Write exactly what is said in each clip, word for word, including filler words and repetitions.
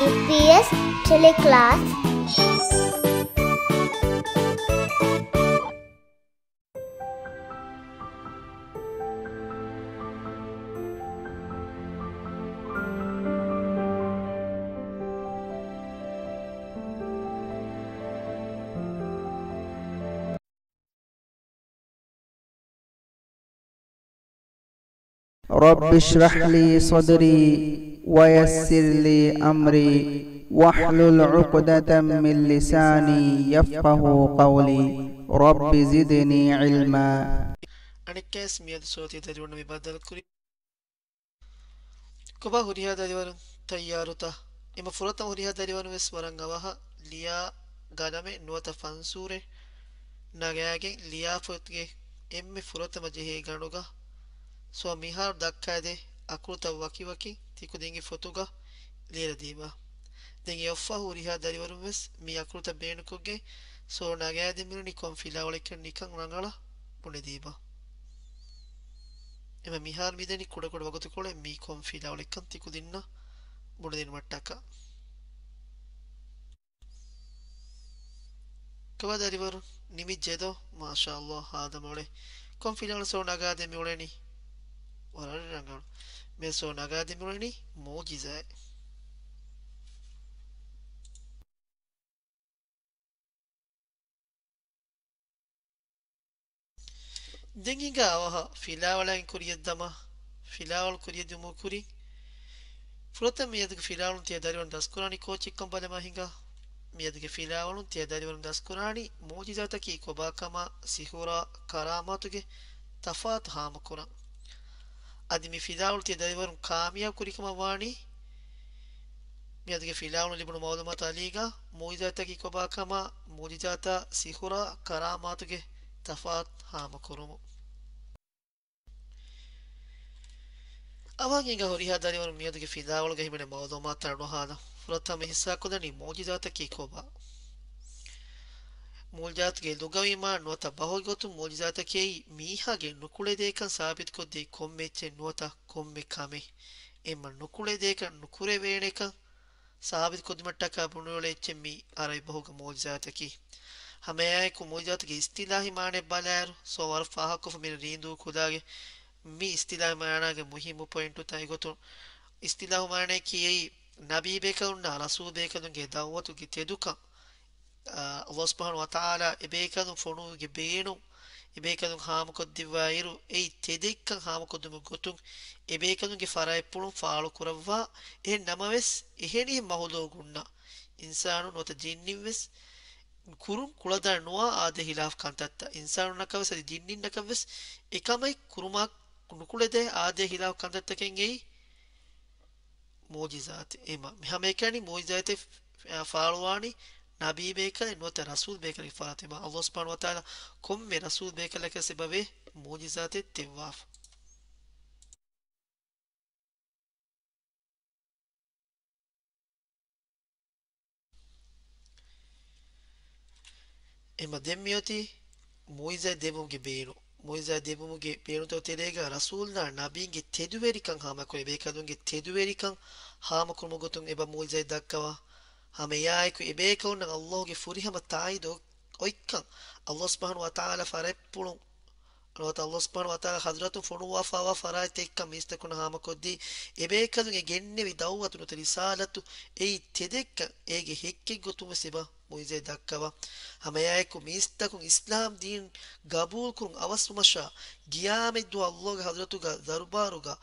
އެމް ޕީ އެސް ޓެލެކްލާސް. رب اشرح لي صدري ويسر لي أمري واحلل عقدة من لساني يفقهوا قولي. رب زدني علما. އަނެއްކާވެސް މިއަދު ސޯތީ ދަރިވަރުން މި ބައްދަލުކުރީ. ކޮބާ ހުރިހާ ދަރިވަރުން ތައްޔާރުތަ؟ އެމަ ފުރަތަމަ ހުރިހާ ދަރިވަރުން ވެސް ވަރަށް އަވަހަށް ލިޔާ ގަލަމެއް ނުވަތަ ފަންސޫރެއް ނަގާގެން ލިޔާފޮތުގެ އެންމެ ފުރަތަމަ ޖެހޭ ގަނޑުގަ ސޯ މިހާރު ދައްކާދޭ އަކުރުތައް ވަކިވަކި ތިކުދިންގެ ފޮތުގަ ލިޔެލަ ދީބަ. ދެން އެއަށްފަހު ހުރިހާ ދަރިވަރުން ވެސް މި އަކުރުތައް ބޭނުކޮށްގެން ސޯ ނަގާދެމިއުޅެނީ ކޮން ފިލާވަޅެއްކަން ނިކަން ރަނގަޅަށް ބުނެދީބަ. އެމަ މިހާރު މިދަނީ ކުޑަކުޑަ ވަގުތުކޮޅެއް މީ ކޮން ފިލާވަޅެއްކަން ތިކުދިންނަށް ބުނެދިނުމަށްޓަކާ. ކޮބާ ދަރިވަރު ނިމިއްޖެދޯ؟ މާޝާﷲ ހާދަމަ އުޅޭ. ކޮން ފިލާވަޅު ސޯ ނަގާދެމިއުޅެނީ؟ ވަރަށް ރަނގަޅު. މި ސޯ ނަގާދެމިއުޅެނީ މުޢުޖިޒާއެއް. ދެން ހިނގާ އަވަހަށް ފިލާވަޅައިން ކުރިޔަށްދަމާ، ފިލާވަޅު ކުރިޔަށްދިއުމުގެ ކުރިން، ފުރަތަމަ މިއަދުގެ ފިލާވަޅުން ތިޔަ ދަރިވަރުން ދަސްކުރާނީ ކޯޗެއްކަން ބަލަމާ ހިނގާ. މިއަދުގެ ފިލާވަޅުން ތިޔަ ދަރިވަރުން ދަސްކުރާނީ މުޢުޖިޒާތަކީ ކޮބާކަމާ، ސިޙުރާ، ކަރާމާތުގެ ތަފާތު ހާމަކުރަން. އަދި މި ފިލާވަޅު ތިޔަ ދަރިވަރުން ކާމިޔާބު ކުރިކަމަށް ވާނީ، މިއަދުގެ ފިލާވަޅުން ލިބުނު މަޢުލޫމާތު އަލީގަ މުޢުޖިޒާތަކީ ކޮބާކަމާ، މުޢުޖިޒާތާ ސިޙުރާ ކަރާމާތުގެ ތަފާތު ހާމަކުރުމުން. އަވަހަށް ހިނގާ ހުރިހާ ދަރިވަރުން މިއަދުގެ ފިލާވަޅުގަ ހިމެނޭ މަޢުލޫމާތާ ނުހާލާ، ފުރަތަމަ ހިއްސާކޮށްލަނީ މުޢުޖިޒާތަކީ ކޮބާ؟ މުޢުޖިޒާތުގެ ލުޣަވީ މާނަ ނުވަތަ ބަހުގެ ގޮތުން މުޢުޖިޒާތަކީ މީހާގެ ނުކުޅެދޭކަން ސާބިތުކޮށްދޭ ކޮންމެ އެއްޗެއް ނުވަތަ ކޮންމެ ކަމެއް. އެމަ ނުކުޅެދޭކަން ނުކުރެވޭނެކަން ސާބިތުކޮށްދިނުމަށްޓަކާ ބުނެވޭ އެއްޗެއް މީ ޢަރަބި ބަހުގަ މުޢުޖިޒާތަކީ. ހަމައެއާއެކު މުޢުޖިޒާތުގެ އިޞްޠިލާޙީ މާނައެއް ބަލާއިރު، ސޯ ވަރަށް ފާހަގަކޮށްފަ މި ރީނދޫ ކުލާގެ މި އިޞްޠިލާޙީ މާނާގެ މުހިއްމު ޕޮއިންޓުތައް. އެގޮތުން އިޞްޠިލާޙީ މާނައަކީ އެއީ ނަބީބޭކަލުންނާ ރަސޫލުބޭކަލުންގެ ދަޢުވަތުގެ ތެދުކަން. އާ، ﷲ ސުބްޙާނަހޫ ވަތަޢާލާ އެބޭކަލުން ފޮނުއްވުމުގެ ބޭނުން، އެބޭކަލުން ހާމަކޮށްދެއްވާއިރު، އެއީ ތެދެއްކަން ހާމަކޮށްދިނުމުގެ ގޮތުން އެބޭކަލުންގެ ފަރާތްޕުޅުން ފާޅުކުރައްވާ. އެހެން ނަމަވެސް، އެހެނިހެން މަހުލޫގުންނަށް، އިންސާނުން ނުވަތަ ޖިންނިން ވެސް ކުރުން ކުޅަދާނެ ނުވާ އާދަޔާ ހިލާފް ކަންތައްތައް، އިންސާނުންނަކަށް ވެސް އަދި ޖިންނިންނަކަށް ވެސް އެކަމެއް ކުރުމާ ނުކުޅެދޭ އާދަޔާ ހިލާފް ކަންތައްތަކެއް އެއީ މުޢުޖިޒާތެއް. އެމަ، މި ހަމައެކަނި މުޢުޖިޒާތެއް ފާ-، ފާޅުވާނީ ނަބީބޭކަލެއް ނުވަތަ ރަސޫލުބޭކަލެއްގެ ފަރާތުން. އެމަ، ﷲ ސުބްޙާނަހޫ ވަތަޢާލާ ކޮންމެ ރަސޫލުބޭކަލަކަށް އެބަވޭ މުޢުޖިޒާތެއް ދެއްވާފަ. އެމަ ދެން މިއޮތީ މުޢުޖިޒާތް ދެއްވުމުގެ ބޭނުން. މުޢުޖިޒާތް ދެއްވުމުގެ ބޭނުންތަކުގެ ތެރޭގަ ރަސޫލުންނާ ނަބީންގެ ތެދުވެރިކަން ހާމަކުރުން، އެބޭކަލުންގެ ތެދުވެރިކަން ހާމަކުރުމުގެ ގޮތުން އެބަ މުޢުޖިޒާތް ދައްކަވާ. ހަމައެއާއެކު އެބޭކަލުންނަށް ﷲގެ ފުރިހަމަ ތާއީދު އޮތްކަން، ﷲ ސުބްޙާނަހޫ ވަތަޢާލާ ފަރާތްޕުޅުން ނުވަތަ ﷲ ސުބްޙާނަހޫ ވަތަޢާލާ ޙަޟްރަތުން ފޮނުއްވާފައިވާ ފަރާތްތައް އެއްކަން މީސްތަކުންނަށް ހާމަކޮށްދީ، އެބޭކަލުން އެ ގެންނެވި ދަޢުވަތު ނުވަތަ ރިސާލަތު އެއީ ތެދެއްކަން އޭގެ ހެއްކެއްގެ ގޮތުން ވެސް އެބަ މުޢުޖިޒާތް ދައްކަވާ. ހަމައެއާއެކު މީސްތަކުން އިސްލާމް ދީން ގަބޫލުކުރުން އަވަސްވުމަށާ، ޤިޔާމަތްދުވަހު ﷲގެ ޙަޟްރަތުގަ ދަރުބާރުގަ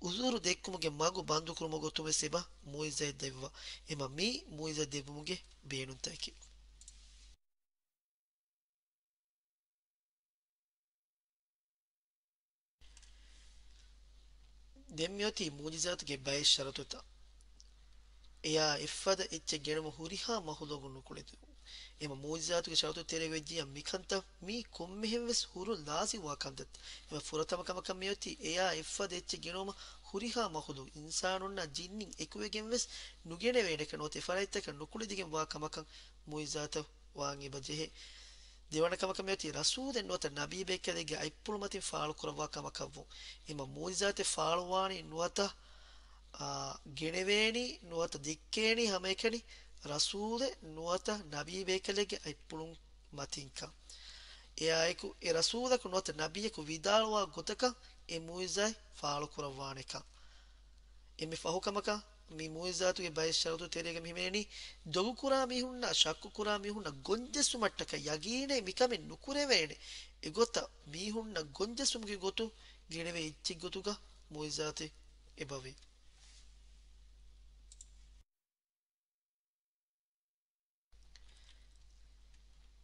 ޢުޛުރު ދެއްކުމުގެ މަގު ބަންދުކުރުމުގެ ގޮތުން ވެސް އެބަ މުޢުޖިޒާތް ދެއްވާ. އެމަ މީ މުޢުޖިޒާތް ދެއްވުމުގެ ބޭނުންތަކެއް. ދެން މިއޮތީ މުޢުޖިޒާތުގެ ބައެއް ޝަރުޠުތައް. އެޔާ އެއްފަދަ އެއްޗެއް ގެނުމަށް ހުރިހާ މަޚްލޫޤުން ނުކުޅެދިނުން. އެމަ މުޢުޖިޒާތުގެ ޝަރުޠު ތެރޭގަ ވެއްޖިއްޔާ މިކަންތައް މީ ކޮންމެހެން ވެސް ހުރުން ލާޒިމްވާ ކަންތައް. އެމަ ފުރަތަމަ ކަމަކަށް މިއޮތީ އެޔާ އެއްފަދަ އެއްޗެއް ގެނުމަށް ހުރިހާ މަޚްލޫޤު، އިންސާނުންނާ ޖިންނިން އެކުވެގެން ވެސް ނުގެނެވޭނެކަން ނުވަތަ އެފަރާތްތަކަށް ނުކުޅެދިގެން ވާ ކަމަކަށް މުޢުޖިޒާތަށް ވާން އެބަ ޖެހޭ. ދެވަނަ ކަމަކަށް މިއޮތީ ރަސޫލެއް ނުވަތަ ނަބީބޭކަލެއްގެ އަތްޕުޅު މަތިން ފާޅުކުރައްވާ ކަމަކަށްވުން. އެމަ މުޢުޖިޒާތެއް ފާޅުވާނީ ނުވަތަ، އާ، ގެނެވޭނީ ނުވަތަ ދެއްކޭނީ ހަމައެކަނި ރަސޫލެއް ނުވަތަ ނަބީ ބޭކަލެއްގެ އަތްޕުޅުން މަތިންކަން. އެއާއެކު އެ ރަސޫލަކު ނުވަތަ ނަބިއްޔަކު ވިދާޅުވާ ގޮތަކަށް އެ މުޢުޖިޒާތް ފާޅުކުރައްވާނެކަން. އެންމެ ފަހު ކަމަކަށް، މި މުޢުޖިޒާތުގެ ބައެއް ޝަރުޠު ތެރޭގަ މި ހިމެނެނީ، ދޮގުކުރާ މީހުންނާ ޝައްކުކުރާ މީހުންނަށް ގޮންޖެއްސުމަށްޓަކައި ޔަގީނޭ މިކަމެއް ނުކުރެވޭނެ. އެގޮތަށް މީހުންނަށް ގޮންޖެއްސުމުގެ ގޮތުން ގެނެވޭ އެއްޗެއްގޮތުގަ މުޢުޖިޒާތެއް އެބަވޭ.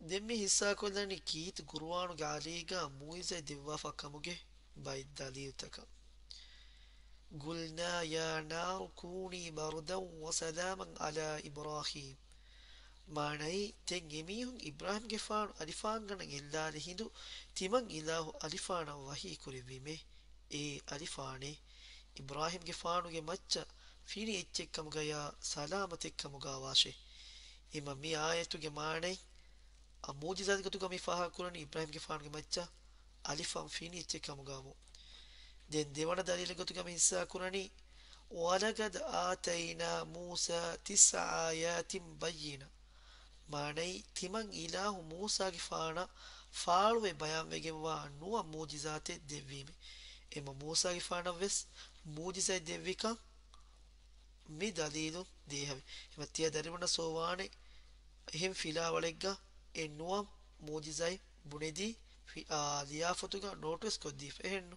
ދެން މި ހިއްސާކޮށްލަނީ ކީރިތި ޤުރުއާނުގެ އަލީގަ މުޢުޖިޒަތް ދެއްވާފަ ކަމުގެ ބައެއް ދަލީލުތަކަށް. قلنا يا نار كوني بردا وسلاما على إبراهيم. މާނައީ، ދެން އެމީހުން އިބްރާހީމްގެފާނު އަލިފާންގަނޑަށް އެއްލާލި ހިނދު ތިމަން އިލާހު އަލިފާނަށް ވަޙީ ކުރެއްވީމޭ. އޭ އަލިފާނޭ، އިބްރާހީމްގެފާނުގެ މައްޗަށް ފިނި އެއްޗެއްކަމުގަޔާ ސަލާމަތެއްކަމުގާވާށޭ. އެމަ މި އާޔަތުގެ މާނައެއް އަ މުޢުޖިޒާތުގެ ގޮތުގަ މި ފާހަގަކުރަނީ އިބްރާހީމްގެފާނުގެ މައްޗަށް އަލިފާން ފިނި އެއްޗެއްކަމުގާވުން. ދެން ދެވަނަ ދަލީލެއް ގޮތުގަ މި ހިއްސާކުރަނީ، ولقد آتينا موسى تسع آيات بينات. މާނައީ، ތިމަން އިލާހު މޫސާގެފާނަށް ފާޅުވެ ބަޔާންވެގެންވާ ނުވަ މުޢުޖިޒާތެއް ދެއްވީމޭ. އެމަ މޫސާގެފާނަށްވެސް މުޢުޖިޒާތް ދެއްވިކަން މި ދަލީލުން ދޭހަވި. އެމަ ތިޔަ ދަރިވަނަށް ސޯވާނެ އެހެން ފިލާވަޅެއްގަ އެ ނުވަ މުޢުޖިޒާތް ބުނެދީ ފި-، އާ، ލިޔާފަތުގަ ނޯޓުވެސް ކޮށްދީފަ އެހެންނު.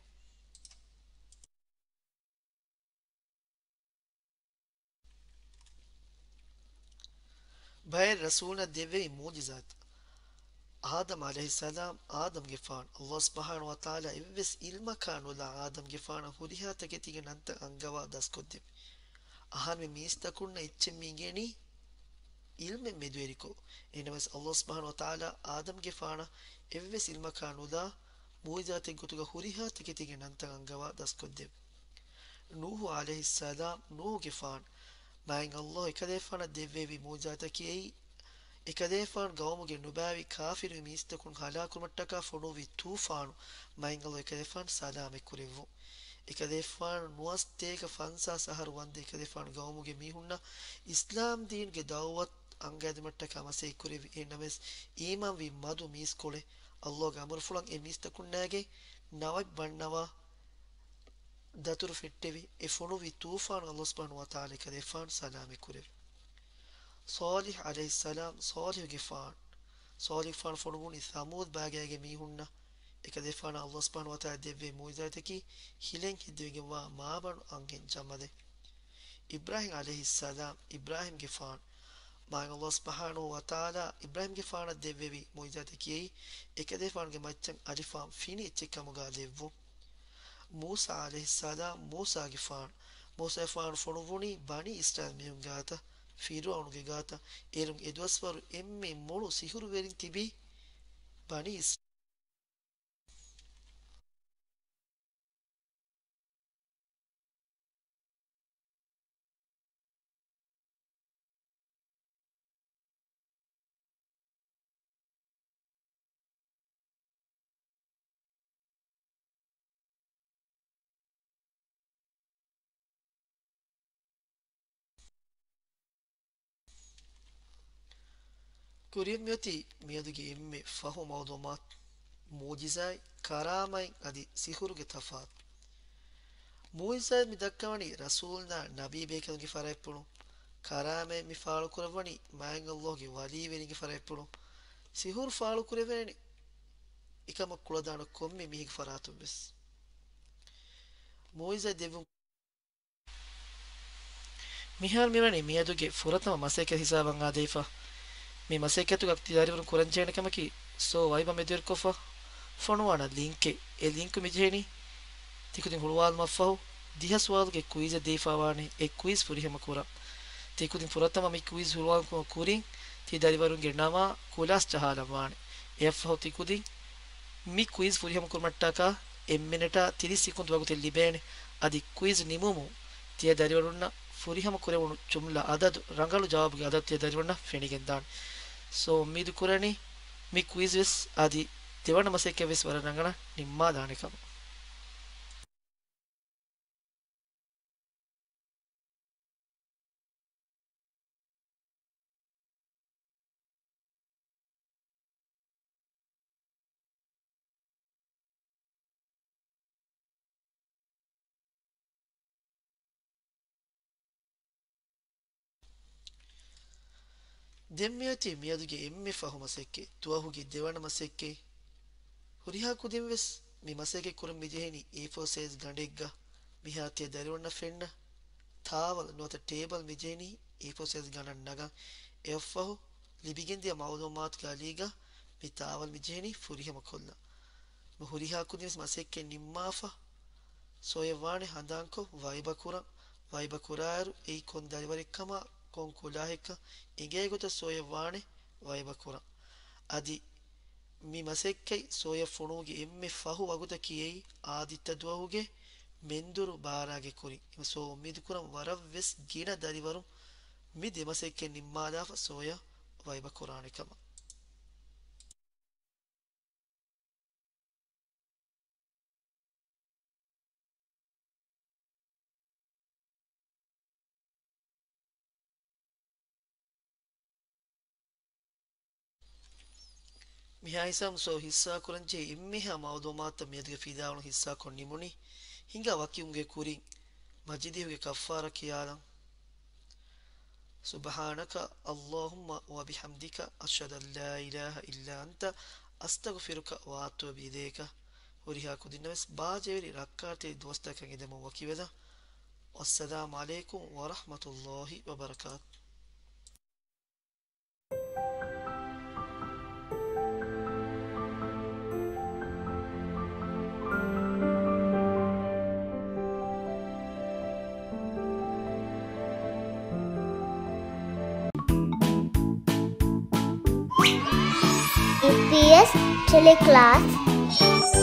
ބައެއް ރަސޫލުންނަށް ދެއްވެވި މުޢުޖިޒާތު. އާދަމް ޢަލައިހިއްސަލާމް، އާދަމްގެފާނު، ﷲ ސުބްޙާނަހޫ ވަތަޢާލާ އެއްވެސް ޢިލްމަކާ ނުލާ އާދަމްގެފާނަށް ހުރިހާ ތަކެތީގެ ނަންތައް އަންގަވާ ދަސްކޮށްދެއްވި. އަހަރުމެން މީސްތަކުންނަށް އެއްޗެއް މި އިނގޭނީ ޢިލްމެއް މެދުވެރިކޮށް. އެހެންނަމަވެސް ﷲ ސުބްޙާނަހޫ ވަތަޢާލާ އާދަމްގެފާނަށް އެއްވެސް ޢިލްމަކާ ނުލާ މުޢުޖިޒާތެއް ގޮތުގަ ހުރިހާ ތަކެތީގެ ނަންތައް އަންގަވާ ދަސްކޮށްދެއްވި. ނޫޙު ޢަލައިހިއްސަލާމް، ނޫޙުގެފާނު، މާތް ﷲ އެކަލޭފާނަށް ދެއްވެވި މުޢުޖިޒާތަކީ އެއީ، އެކަލޭފާނު ގައުމުގެ ނުބައިވި ކާފިރު މީސްތަކުން ހަލާކުކުރުމަށްޓަކާ ފޮނުއްވި ޠޫފާނު، މާތް ﷲ އެކަލޭފާނު ސަލާމަތްކުރެއްވުން. އެކަލޭފާނު ނުވަސަތޭކަ ފަންސާސް އަހަރު ވަންދެން އެކަލޭފާނު ގައުމުގެ މީހުންނަށް އިސްލާމް ދީނުގެ ދަޢުވަތު އަންގައިދިނުމަށްޓަކާ މަސައްކަތްކުރެއްވި. އެހެންނަމަވެސް، އީމާންވި މަދު މީސްކޮޅެއް ﷲގެ އަމުރުފުޅަށް އެ މީސްތަކުންނާގެ ނަވަތް ބަންނަވާ ދަތުރު ފެއްޓެވި. އެ ފޮނުއްވި ޠޫފާނު ﷲ ސުބްޙާނަހޫ ވަތަޢާލާ އެކަލޭފާނު ސަލާމަތްކުރެއްވި. ޞާލިޙު ޢަލައިހިއްސަލާމް، ޞާލިޙުގެފާނު، ޞާލިޙުގެފާނު ފޮނުއްވުނީ ޘަމޫދު ބާގާގެ މީހުންނަށް. އެކަލޭފާނަށް ﷲ ސުބްޙާނަހޫ ވަތަޢާލާ ދެއްވި މުޢުޖިޒާތަކީ ހިލައިން ހެއްދެވިގެންވާ މާބަނޑު އަންހެން ޖަމަލެއް. އިބްރާހީމް ޢަލައިހިއްސަލާމް، އިބްރާހީމްގެފާނު، މާތް ﷲ ސުބްޙާނަހޫ ވަތަޢާލާ އިބްރާހީމްގެފާނަށް ދެއްވެވި މުޢުޖިޒާތަކީ އެކަލޭފާނުގެ މައްޗަށް އަލިފާން ފިނި އެއްޗެއްކަމުގާ ލެއްވުން. މޫސާ ޢަލައިހިއްސަލާމް، މޫސާގެފާނު، މޫސާގެފާނު ފޮނުއްވުނީ ބަނީ އިސްރާއީލް މީހުން ގާތަށް، ފިރުޢައުނުގެ ގާތަށް. އޭރުން އެދުވަސްވަރު އެންމެ މޮޅު ސިހުރުވެރިން ތިބީ ބަނީ އިސްރާއީލް. ކުރިން މިއޮތީ މިއަދުގެ އެންމެ ފަހު މައުލޫމާތު، މުޢުޖިޒާތް، ކަރާމާތް އަދި ސިހުރުގެ ތަފާތު. މުޢުޖިޒާތް މި ދައްކަވަނީ ރަސޫލުންނާ ނަބީ ބޭކަލުންގެ ފަރާތްޕުޅުން. ކަރާމާތް މި ފާޅުކުރައްވަނީ މާތް ﷲގެ ވަލީވެރިންގެ ފަރާތްޕުޅުން. ސިހުރު ފާޅުކުރެވޭނެ އެކަމަށް ކުޅަދާނަ ކޮންމެ މީހެއްގެ ފަރާތުން ވެސް. މުޢުޖިޒާތް ދެއްވުން. މިހާރު މިވަނީ މިއަދުގެ ފުރަތަމަ މަސައްކަތް ހިސާބަށް އާދެވިފަ. މި މަސައްކަތުގަ ތި ދަރިވަރުން ކުރަންޖެހޭނެ ކަމަކީ، ސޯ ވައިބަ މެދުވެރިކޮށްފަ ފޮނުވާނަ ލިންކެއް. އެ ލިންކު މިޖެހެނީ ތިކުދިން ހުޅުވާލުމަށްފަހު ދިހަ ސުވާލުގެ ކުއިޒެއް ދީފަވާނެ. އެ ކުއިޒް ފުރިހަމަ ކުރަން. ތިކުދިން ފުރަތަމަ މި ކުއިޒް ހުޅުވާލުމުގެ ކުރިން ތި ދަރިވަރުންގެ ނަމާ ކުލާސް ޖަހާލަން ވާނެ. އެއަށްފަހު ތިކުދިން މި ކުއިޒް ފުރިހަމަ ކުރުމަށްޓަކާ އެއް މިނެޓާ ތިރީސް ސެކުންދު ވަގުތެއް ލިބޭނެ. އަދި ކުއިޒް ނިމުމުން ތިޔަ ދަރިވަރުންނަށް ފުރިހަމަ ކުރެވުނު ޖުމްލަ އަދަދު، ރަނގަޅު ޖަވާބުގެ އަދަދު ތިޔަ ދަރިވަރުންނަށް ފެނިގެންދާނެ. ސޯ އުއްމީދު ކުރަނީ މި ކުއިޒް ވެސް އަދި ދެވަނަ މަސައްކަތް ވެސް ވަރަށް ރަނގަޅަށް ނިންމާލާނެ ކަމަށް. ދެން މިއޮތީ މިއަދުގެ އެންމެ ފަހު މަސައްކަތް، ދުވަހުގެ ދެވަނަ މަސައްކަތް. ހުރިހާ ކުދިން ވެސް މި މަސައްކަތް ކުރަން މި ޖެހެނީ އޭ ފޯރު ސައިޒް ގަނޑެއްގަ. މިހާ ތިޔަ ދަރިވަރުންނަށް ފެންނަ ތާވަލް ނުވަތަ ޓޭބަލް މި ޖެހެނީ އޭ ފޯރު ސައިޒް ގަނޑަށް ނަގަން. އެއަށްފަހު ލިބިގެންދިޔަ މައުލޫމާތުގެ އަލީގަ މި ތާވަލް މި ޖެހެނީ ފުރިހަމަ ކޮށްލަން. މި ހުރިހާ ކުދިން ވެސް މަސައްކަތް ނިންމާފަ، ސޯޔަށް ވާނެ ހަނދާންކޮށް ވައިބަ ކުރަން. ވައިބަ ކުރާއިރު އެއީ ކޮން ދަރިވަރެއްކަމާ ކޮން ކުލާހެއްކަން އެނގޭ ގޮތަށް ސޯޔަށް ވާނެ ވައިބަ ކުރަން. އަދި މި މަސައްކަތް ސޯޔަށް ފޮނުވުމުގެ އެންމެ ފަހު ވަގުތަކީ އެއީ އާދިއްތަ ދުވަހުގެ މެންދުރު ބާރާގެ ކުރިން. އެމަ ސޯ އުއްމީދު ކުރަން ވަރަށް ވެސް ގިނަ ދަރިވަރުން މި ދެ މަސައްކަތް ނިންމާލާފަ ސޯޔަށް ވައިބަ ކުރާނެ ކަމަށް. މިހާ ހިސާބުން ސޯ ހިއްސާ ކުރަންޖެހޭ އެންމެހާ މައުލޫމާތުތައް މިއަދުގެ ފިލާވަޅު ހިއްސާކޮށް ނިމުނީ. ހިނގާ ވަކިވުމުގެ ކުރިން މަޖިލީހުގެ ކައްފާރާ ކިޔާލަން. سبحانك اللهم وبحمدك، أشهد أن لا إله إلا أنت، أستغفرك وأتوب إليك. ހުރިހާ ކުދިންނަށް ވެސް ބާޖަވެރި ރައްކާތެރި ދުވަސްތަކަށް އެދެމުން ވަކިވެލަން. والسلام عليكم ورحمة الله وبركاته. އީޕީއެސް ޓެލެކްލާސް.